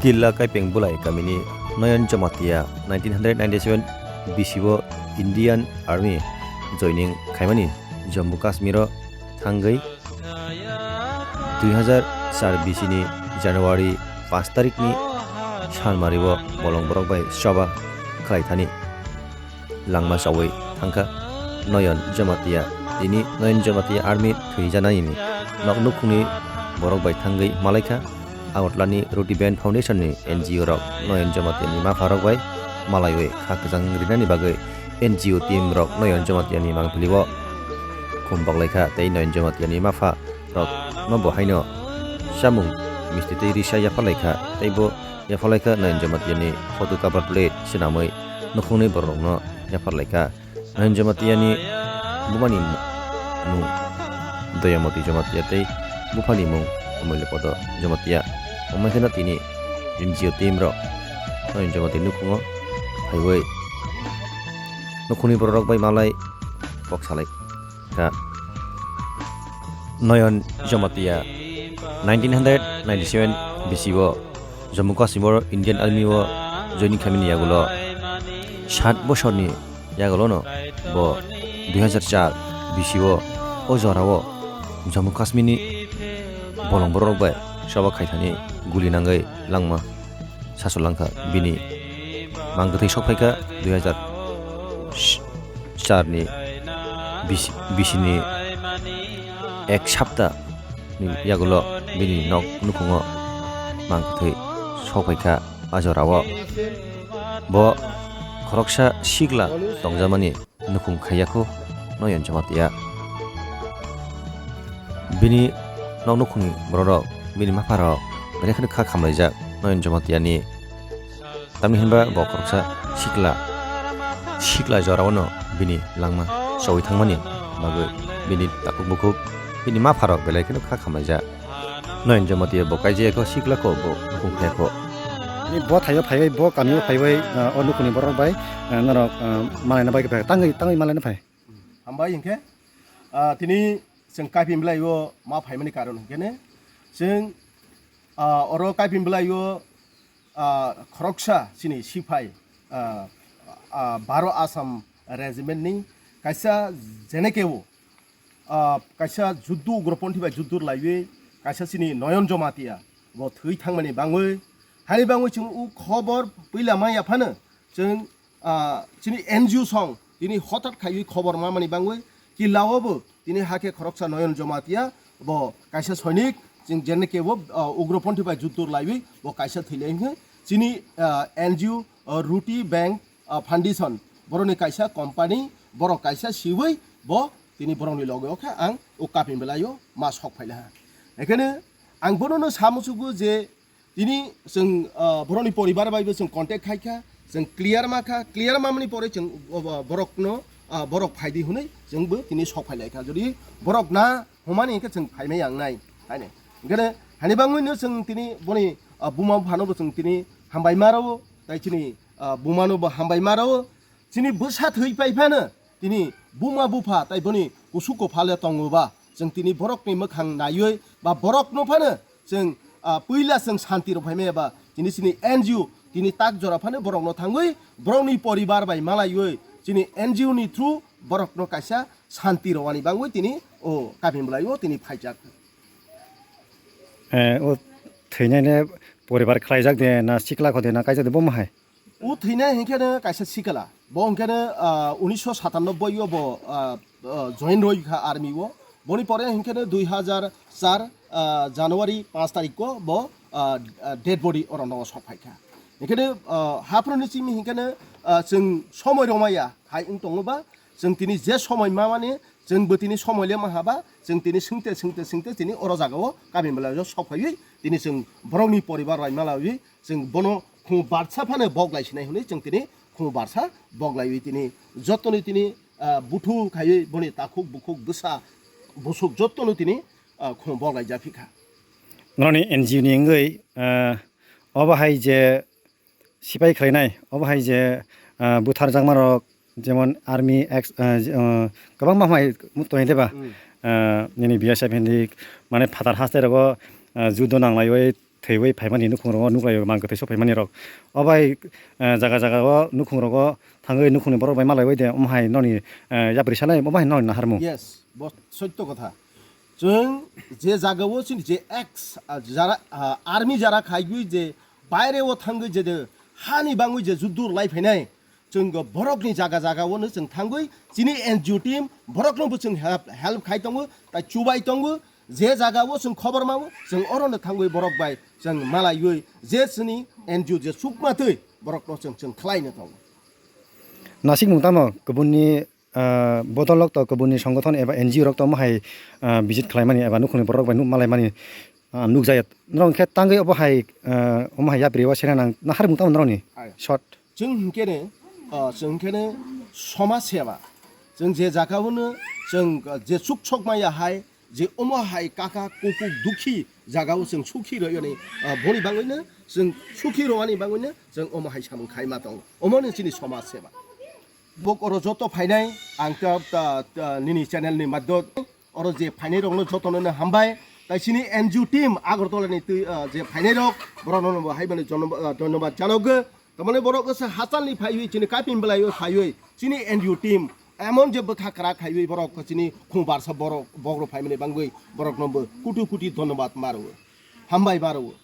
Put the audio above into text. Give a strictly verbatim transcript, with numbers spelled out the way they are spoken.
Killa Kaipeng Bulai kamini Noyon Jamatia nineteen hundred ninety-seven B C o Indian Army joining khaimani Jammu Kashmiro thangwi dui hazar char B C ni January paanch tarikni salmario bolong borok bai choba khlaithani langma chawi thangkha Noyon Jamatia. Tini Noyon Jamatia Army thwijanaini nok nukhungni borok bai thangwi malaikha. Agartala ni Ruti Band Foundation ni N G O rok Noyon Jamatia ni mapha rok bai malaiwi kha kwchang rinani bagwi N G O team rok Noyon Jamatia ni mangpili o khum boklaikha tei Noyon Jamatia ni mapha rok no bo haino chamung misti tei risa yapharlaikha tei bo yapharlaikha Noyon Jamatia ni photo cover plate swnamwi nukhungni borok rok no yapharlaikha. Noyon Jamatia ni bumani mung Doyamoti Jamatia tei buphani mung Amoilya Podo Jamatia. Omo kheno tini N G O team rok Noyon Jamatia nukhungo phaiwi nukhungni borok rok bai malai kok salai kha. Noyon Jamatia nineteen hundred ninety-seven B C o Jammu Kashmir Indian Army o joining khaimani yagulo sat bosorni yagulono bo dui hazar char B C o o jorao Jammu Kashmirni bolong borok bai choba khaithani guli nangwi langma sasu langkha. Bini mang kwthwi sokphaikha dui hazar char ni bisi, bisini ek sapta ni yagulo bini nok nukhungo mang kwthwi sokphaikha a jorao. Bo khoroksa sikla tongjamani nukhung khaiyakho Noyon Jamatia. Bini nok nukhungni bororok, bini mapharok belai kheno kha khamlaijak Noyon Jamatiani. Tamni hinba bo khoroksa sikla, sikla joraono bini langma chawi thangmani bagwi bini takhuk bukhuk, bini mapharok belai kheno kha khamlaijak. Noyon Jamatia bo kaijayakho, siklakho, bo nukhung khaiyakho. Ni bo thaio phaiwi, bo kamio phaiwi, ah, o nukhungni borok bai, ah, norok, ah, malaina bai khe phai, tangwi, tangwi malaina phai. Hambai hinkhe, ah, tini chwng Kaiping Belai o ma phaimani karon hinkhe ne, chwng, ah, oro Kaiping Belai o, ah, khoroksa chini siphai, ah, ah, baro Assam regiment ni kaisa J N K o, ah, kaisa juddu ugroponthi bai juddu rwlaiwi kaisa chini Noyon Jamatia bo thwi thangmani bangwi, hani bangwi chwng o khobor puila maya phano chwng, ah, chini N G O song tini hotat khaiwi khobor mamani bangwi killaobo tini hakhe khoroksa Noyon Jamatia bo kaisa soinik chwng J N K o, ah, ugroponthi bai juddu rwlaiwi bo kaisa thwilai wngkhe chini, ah, N G O, ah, Ruti Bank ah, foundation, borokni kaisa company, borok kaisa siwi bo tini borokni loge o khe ang o Kaiping Belai o ma sok phai laha. Ekheno ang bonono sa muchugo je tini chwng, ah, borokni poribar bai bo chwng contact khai kha, chwng clear ma kha, clear mamani pore chwng, o, o, borokno, ah, borok phai di hwnwi chwng bo tini sok phai lai kha. Jodi borok na hwnmani hinkhe chwng phai mai yang nai, haino. Hinkhe hani bangwi no chwng tini boni, ah, buma buphano bo chwng tini hambai ma rwo, tai chini, ah, bumano bo hambai ma rwo. Chini bwsa thwi pai phano tini buma bupha tai boni kusu kupha le tongo ba, chwng tini borokni mwkhang naiwi ba borokno phano chwng, ah, puila chwng santi rw phai maya ba tini chini N G O tini tak jora phano borokno thangwi borokni poribar bai malaiwi chini N G O ni through borokno kaisa santi rwani bangwi tini o Kaiping Belai o tini phaijak. Eh, o thwinai le poribar khlaijak de na sikla kho de na kaisa de bo ma hai? O thwinai hinkhe no kaisa sikla. Bo hinkhe no, ah, unisho satannobboi o bo, ah, ah, join roi kha army o. Boni pore hinkhe no dui hazar char, ah, January panch tarik o bo, ah, ah, dead body oro no sok phai kha. Hinkhe no, ah, haphro ni simi hinkhe no, ah, chwng somoi rwmaya hai wng tongo ba, chwng tini je somoi mamani, chwng bo tini somoi le maha ba, chwng tini swngte, swngte, swngte tini oro jaga o Kaiping Belai o sok phaiwi tini chwng borokni poribar bai malaiwi chwng bono khung barsa phano boglai sinai hwnwi chwng tini khung barsa boglaiwi tini jottoni tini, ah, buthu khaiwi boni takhuk bukhuk bwsa busuk jottoni tini, ah, khung boglai japhi kha. Norokni N G O ni wngwi, ah, obo hai je sipai khlainai, obo hai je, ah, butharjakma rok jemon army ex, ah, je, ah, kwbangma hamai tongwi de ba? Hmm. Ah, nini B S F hindi mane phatar haste rogo, ah, judo nanglaiwi thwiwi phaimani nukhungrogo nuklaio mang kwthwi sok phaimani rok. O bai, eh, jaga jaga o nukhungrogo thangwi nukhungni borok bai malaiwi de omo hai noni, eh, yapri sanai omo hai noni naharmung. Yes, bo sotto kotha. Chwng je jagao chini je ex, ah, jara, ah, army jara khaigwi je baire o thangwi je de hani bangwi je juddur lai phainai, chwng borokni jaga jagao no chwng thangwi chini N G O team borokno bo chwng help, help khai tongo, tai chubai tongo, je jagao chwng khobor mao chwng oro no thangwi borok bai chwng malaiwi je chini N G O je sukma twi borokno chwng, chwng khlai no tongo. Nasikmung tamo kubunni, ah, bodol rok to kubunni songothon eba N G O rok to omo hai, ah, visit khlaimani eba nukhungni borok bai nuk malaimani, ah, nukjaya. Norok hwnkhe tangwi obo hai, ah, omo hai yapri o sena nang naharmung tamo norokni? Hai. Short. Chwng hwnkhe, ah, chwng hwnkhe somaj seba. Chwng je jagao no chwng, ah, je chuk sok maya hai, je omo hai kaka kukuk dukhi jagao chwng sukhi rwyani, ah, boni bangwino chwng sukhi rwani bangwino chwng omo hai samung khaima tongo. Omo no chini somaj seba. Bok oro joto phainai, ang ta, ta, ta, nini channel ni maddo oro je phainai rokno jotono no hambai. Tai chini N G O team Agartala ni twi, ah, je phainai rok, borokno no bo hai mani jono-, ah, dhonnobad janogo. Tamani borok se hachal ni phaiwi chini kapin belaiwi phaiwi chini N G O team emon je bwkha kwrak khaiwi borok chini khung barsa borok bokro phaimani bangwi borokno bo kutu kutu dhonnobad maro. Hambai maro.